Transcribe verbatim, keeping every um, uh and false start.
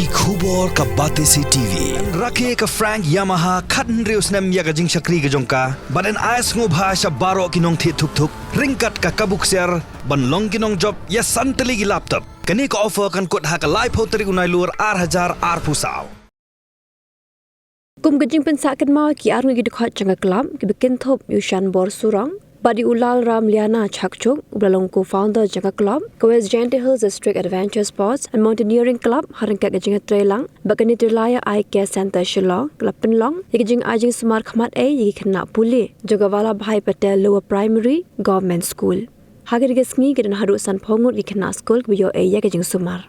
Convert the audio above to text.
Ki khubor ka Batesi T V. Rakhe ka Frank Yamaha khathynriew snem ïa ka jingshakri ka jong ka bad yn ai sngewbha sha baroh ki nongthied thuk thuk ryngkat ka kabu ksiar ban long ki nongjop ïa san tylli ki laptop. Kane ka offer kan kut ha ka laiphew tarik u Nailur ar hajar arphew saw. Kum ka jingpynsah kynmaw ki arngut ki dkhot jong ka club kiba kynthup ïa u Shanbor Surang bad ïa u Lalram Liana Chakchuk uba la long co-founder jong ka club ka West Jaintia Hills District Adventure Sports and Mountaineering Club ha ryngkat ka jingïatreilang bad ka Netralaya Eye Care Centre Shillong ka la pynlong ïa ka jingai jingsumar khmat ei ïa ki khynnah pule jong ka Vallabhbhai Patel Lower Primary Government School. Ha kane ka sngi ki don haduh sanphew ngut ki khynnah skul kiba ïoh ei ïa ka jingsumar.